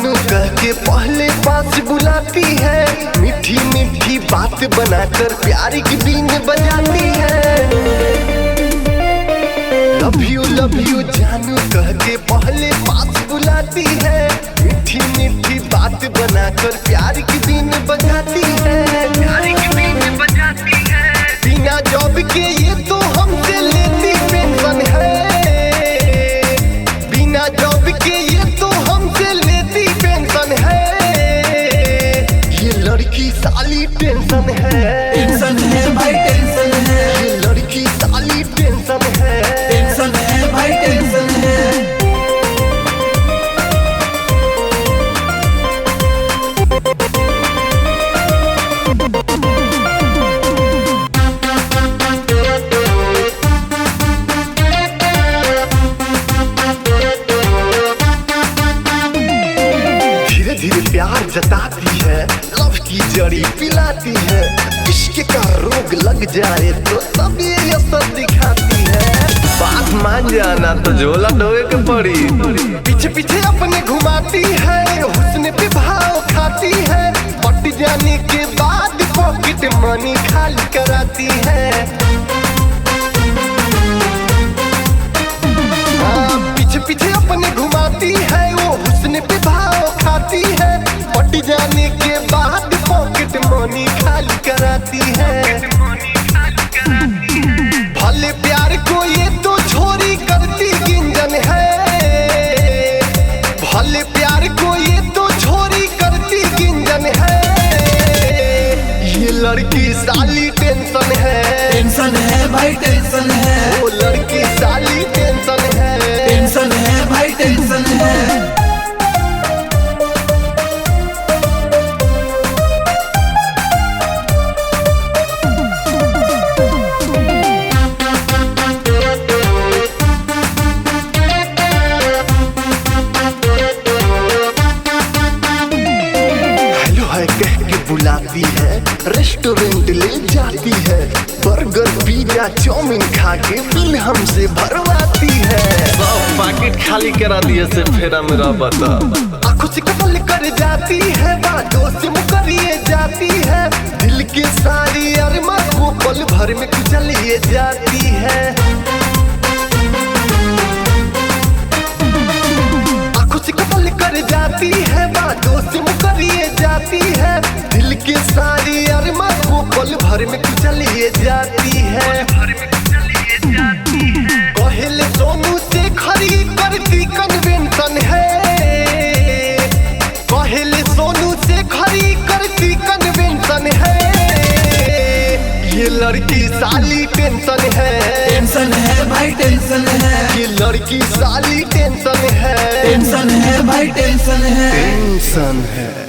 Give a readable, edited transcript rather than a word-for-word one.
जानू कह के पहले पास बुलाती है, मीठी मीठी बात बनाकर प्यार की बीन बजाती है। लव you जानू कह के पहले पास बुलाती है, मीठी मीठी बात बनाकर प्यार की बीन बजाती है। प्यार की बीन बजाती है। बिना जॉब के ये तो हमसे लेती पेंशन है, बिना जॉब के ये तो हमसे लेती पेंशन है। ये लड़की साली टेंशन है, टेंशन है भाई टेंशन है। ये लड़की साली टेंशन है, टेंशन है भाई टेंशन है। धीरे धीरे प्यार जताती है, लव की जड़ी पिलाती है, इश्क का रोग लग जाए तो तब ये असर दिखाती है। बात मान जाना तो झोला ढोए के पड़ी, पीछे पीछे अपने घुमाती है, हुस्न पे भाव खाती है, पट जाने के बाद पॉकेट मनी खाली कराती है। हाँ, पीछे पीछे अपने घुमाती है, वो हुस्न पे भाव खाती है, पट जाने के बाद पॉकेट मनी खाली कराती है। भले प्यार को ये तो छोरी करती गिंजन है, भले प्यार को ये तो छोरी करती गिंजन है। ये लड़की साली टेंशन है, टेंशन है भाई टेंशन है। वो लड़की साली टेंशन है, टेंशन है भाई टेंशन है। हेलो है कह के बुलाती है, रेस्टोरेंट ले जाती है, बर्गर पिज्जा चाउमीन खा के बिल हमसे भरवाती है। सब पैकेट खाली करा दिए से फेरा मेरा बता। आंखों से कत्ल कर जाती है, बातों से मुकरिए जाती है, दिल के सारी अरमा को पल भर में कुचलिए जाती है। आंखों से कत्ल कर जाती है, बातों से मुकरिए जाती है, दिल के सारी अरमा को पल भर में कुचलिए जाती है। कहले सोनू से खरी करती कन्वेंशन है, कहले सोनू से खरी करती कन्वेंशन है। ये लड़की साली टेंशन है, टेंशन है भाई टेंशन है। ये लड़की साली टेंशन है, टेंशन है भाई टेंशन है। टेंशन है।